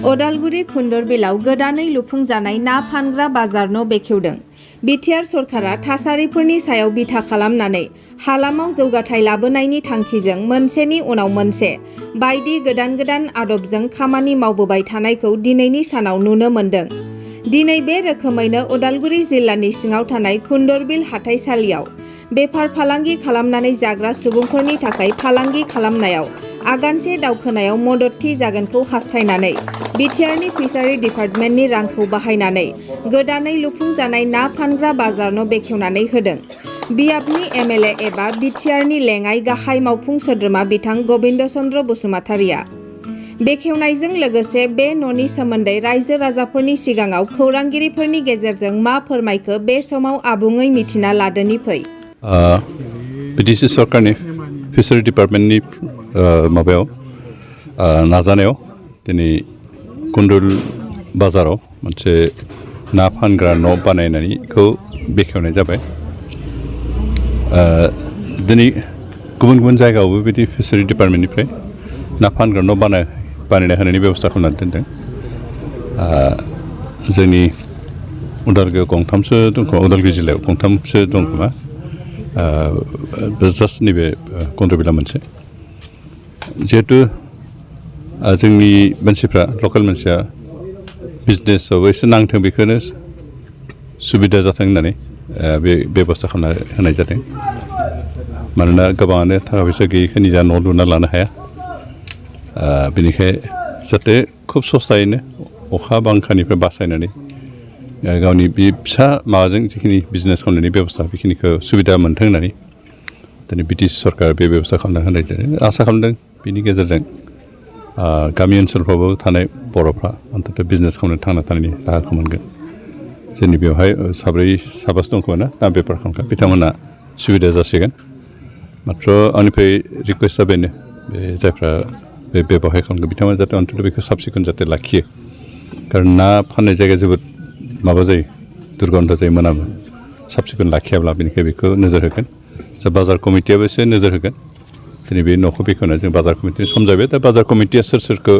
अदालगुरि खुन्दरबिलाव गोदानै लुफुंजानाय ना फानग्रा बाजार न' बेखेवदों। बिटिआर सरकारा थासारिफोरनि सायाव बिथा खालामनानै हालामाव जौगाथाय लाबोनायनि थांखिजों मोनसेनि उनाव मोनसे बायदि गोदान आदबजों खामानि मावबोबाय थानायखौ दिनैनि सानाव नुनो मोन्दों। दिनै बे रोखोमैनो उदालगुरि जिल्लानि सिङाव थानाय खुन्दरबिल हाथाइसालियाव बेफार फालांगि खालामनानै जाग्रा सुबुंफोरनि थाखाय फालांगि खालामनायाव आगानसे दावखोनायाव मददथि जागोनखौ हास्थायनानै बिटिआरनि फिसारि डिपार्टमेन्टनि रांखौ बाहायनानै गोदानै लुफुंजानाय ना फानग्रा बाजार न' बेखेवनानै होदों। बियाबनि एमएलए एबा बिटिआरनि लेङाइ गाहाय मावफुं सोद्रोमा बिथां गबिन्द चन्द्र बसुमतारिया बेखेवनायजों लोगोसे बे न'नि सोमोन्दै रायजो राजाफोरनि सिगाङाव खौरांगिरिफोरनि गेजेरजों मा फोरमायखो बे समाव आबुङै मिथिना लादोनि फै। बिटिसि सरकारनि फिसारि डिपार्टमेन्टनि माबायाव नाजानायाव दिनै कुन्दुल बाजाराव मोनसे ना फानग्रा न' बानायनायखौ बेखेवनाय जाबाय। दिनै गुबुन जायगायावबो बिदि फिसारि डिपार्टमेन्टनिफ्राय ना फानग्रा न' बानायना होनायनि बेबस्था खालामनानै दोनदों। जोंनि उदालगुरियाव गंथामसो दं, उदालगुरि जिल्लायाव गंथामसो दं खोमा, जास्ट नैबे कुन्दरबिला मोनसे। जिहेतु जोंनि मानसिफ्रा लकेल मानसिया बिजनेसाव एसे नांथों, बेखौनो सुबिदा जाथों होननानै बे बेबस्था खालामना होनाय जादों। मानोना गोबाङानो थाखा फैसा गैयिखौ निजा न' लुना लानो हाया। बेनिखाय जाहाथे खुब सस्तायैनो अखा बांखानिफ्राय बासायनानै गावनि बे फिसा माबाजों जिखिनि बिजनेस खालामनायनि बेबस्था बेखिनिखौ सुबिदा मोनथों होननानै दिनै बिटिसि सरकारा बे बेबस्था खालामना होनाय जादों। आसा खालामदों बिनि गेजेरजों गामि ओनसोलफ्रावबो थानाय बर'फ्रा अन्तत बिजनेस खालामनो थांना थानायनि राहाखौ मोनगोन। जोंनि बेवहाय साबासो दंखोमा ना बेफार खालामग्रा, बिथांमोना सुबिदा जासिगोन। मात्र आंनिफ्राय रिकुवेस्टआ बेनो, बे जायफ्रा बे बेबहाय खालामगोन बिथांमोना जाहाथे अन्तत बेखौ साब सिखोन जाहाथे लाखियो। खारन ना फाननाय जायगाया जोबोद माबा जायो, दुर्गन्ध जायो, मोनामो। साब सिखोन लाखियाब्ला बेनिखाय बेखौ नोजोर होगोन। जा बाजार कमिटियाबो एसे नोजोर होगोन। दिनै बे न'खौ बेखेवना जों बाजार कमिटिनि सम जाबाय। दा बाजार कमिटिया सोरखौ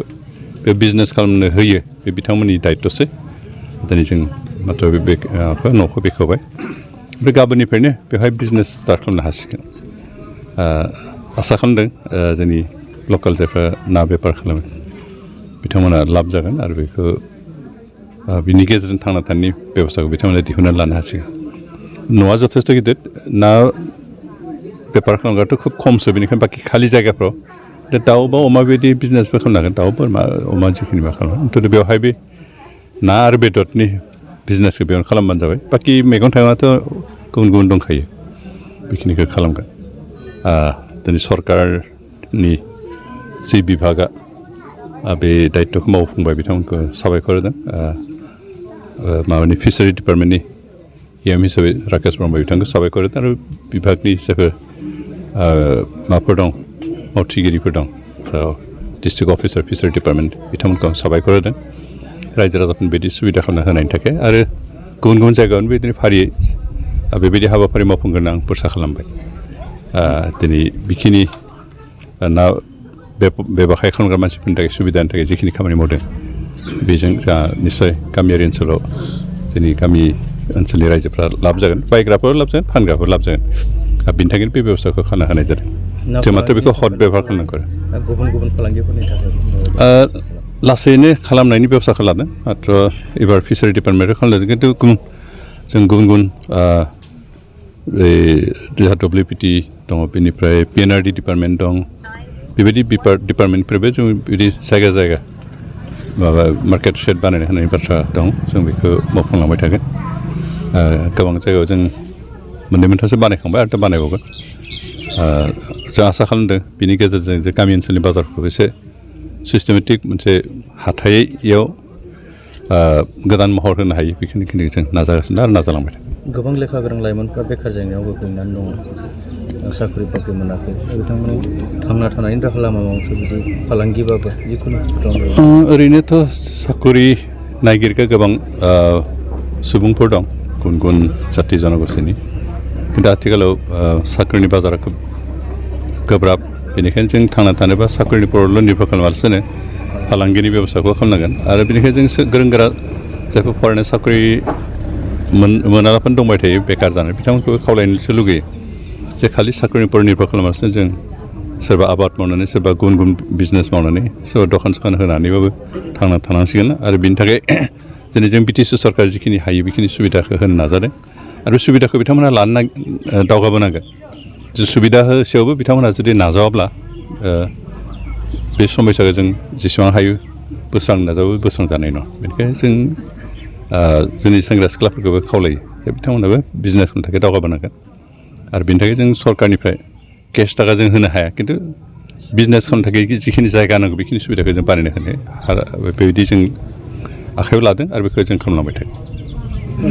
बे बिजनेस खालामनो होयो बे बिथांमोननि दायित्वसो। दिनै जों मात्र बे न'खौ बेखेवबाय। ओमफ्राय गाबोननिफ्रायनो बेवहाय बिजनेस स्टार्ट खालामनो हासिगोन। आसा खालामदों जोंनि लकेल जायफ्रा ना बेफार खालामो बिथांमोना लाब जागोन आरो बेखौ बिनि गेजेरजों थांना थानायनि बेबस्थाखौ बिथांमोना दिहुनना लानो हासिगोन। न'आ जथेस्थ' गिदिर, ना बेफार खालामग्राथ' खुब खमसो, बेनिखायनो बाखि खालि जायगाफ्राव दा दाउ बा अमा बेबायदि बिजनेसबो खालामनो हागोन। दाउ बोरमा अमा जिखिनि मा खालामो, खिन्थु बेवहाय बे ना आरो बेदरनि बिजनेसखौ बेयावनो खालामबानो जाबाय। बाखि मैगं थाइगङाथ' गुबुन दंखायो, बेखिनिखौ खालामगोन। दिनै सरकारनि जि बिभागा बे दायित्वखौ मावफुंबाय बिथांमोनखौ साबायखर होदों। माबानि फिसारि डिपार्टमेन्टनि एम हिसाबै राकेश ब्रह्म बिथांखौ साबायखर होदों आरो बिभागनि जायफोर माबाफोर दं, मावथिगिरिफोर दं, डिस्ट्रिक्ट अफिसार फिसारि डिपार्टमेन्ट बिथांमोनखौ साबायखर होदों रायजो राजाफोरनो बिदि सुबिदा खालामना होनायनि थाखाय। आरो गुबुन जायगायावनो बिदिनो फारियै बेबायदि हाबाफारि मावफुंगोन आं आसा खालामबाय। दिनै बेखिनि ना बेबाखाय खालामग्रा मानसिफोरनि थाखाय सुबिदानि थाखाय जिखिनि खामानि मावदों बेजों जोंहा निस्सय गामियारि ओनसोलाव जोंनि गामि ओनसोलनि रायजोफ्रा लाब जागोन, बायग्राफोर लाब जागोन, फानग्राफोर लाब जागोन। बिनि थाखायनो बे बेबस्थाखौ खालामना होनाय जादों। जों मात्र बेखौ हद बेबहार खालामनांगौ आरो गुबुन फालांगिफोरनि थाखाय लासैनो खालामनायनि बेबस्थाखौ लादों। मात्र एबार फिसारि डिपार्टमेन्टआव खालामदों, खिन्थु जों गुबुन जोंहा डब्लिउपिटि दङ, बेनिफ्राय पिएनआरडि डिपार्टमेन्ट दं। बेबायदि डिपार्टमेन्टनिफ्रायबो जों बिदि जायगा माबा मार्केट सेट बानायनो होनायनि बाथ्रा दं। जों बेखौ मावफुंलांबाय थागोन। गोबां जायगायाव जों मोननै मोनथामसो बानायखांबाय आरो दा बानायबावगोन। जों आसा खालामदों बिनि गेजेरजों जे गामि ओनसोलनि बाजारखौ एसे सिस्टेमेटिक मोनसे हाथायाव गोदान महर होनो हायो, बेखिनिखौ जों नाजागासिनो आरो नाजालांबाय थागोन। गोबां लेखा गोरों लाइमोनफ्रा बेखार जेंनायाव गोग्लैनानै दङ, साख्रि बाख्रि मोनाखै। बिथांमोननि थांना थानायनि राहा लामा मोनसे बिदि फालांगिबाबो जिखुनु ओरैनोथ' साख्रि नागिरग्रा गोबां सुबुंफोर दं, गुबुन जाथि जनगोष्ठीनि। खिन्थु आथिखालाव साख्रिनि बाजारा खोब गोब्राब। बेनिखायनो जों थांना थानोबा साख्रिनि परावल' निर्भर खालामालासिनो फालांगिनि बेबस्थाखौ खालामनांगोन आरो बेनिखायनो जों गोरों गोरा जायफोर फरायनाय साख्रि मोनालाफोर दंबाय थायो बेकार जानाय बिथांमोनखौबो खावलायनोसो लुगैयो जे खालि साख्रिनि उपर निर्भर खालामालासिनो जों सोरबा आबाद मावनानै सोरबा गुबुन गुबुन बिजनेस मावनानै सोरबा दखान सखान होनानैबाबो थांना थानांसिगोन आरो बिनि थाखाय दिनै जों बिटिसि सरकार जिखिनि हायो बेखिनि सुबिदाखौ होनो नाजादों आरो बे सुबिदाखौ बिथांमोना लानो दावगाबोनांगोन सुबिदा होसेयावबो बिथांमोना जुदि नाजावाब्ला बे समयसाखौ जों जेसेबां हायो बोस्रांनो नाजाबाबो बोस्रांजानाय नङा बेनिखायनो जों जोंनि सेंग्रा सिख्लाफोरखौबो खावलायो जे बिथांमोनाबो बिजनेसनि थाखाय दावगाबोनांगोन आरो बेनि थाखाय जों सरकारनिफ्राय केस थाखा जों होनो हाया खिन्थु बिजनेस खालामनो थाखाय जिखिनि जायगा नांगौ बेखिनि सुबिदाखौ जों बानायनो होनो बेबायदि जों आखायाव लादों आरो बेखौ जों खालामलांबाय थागोन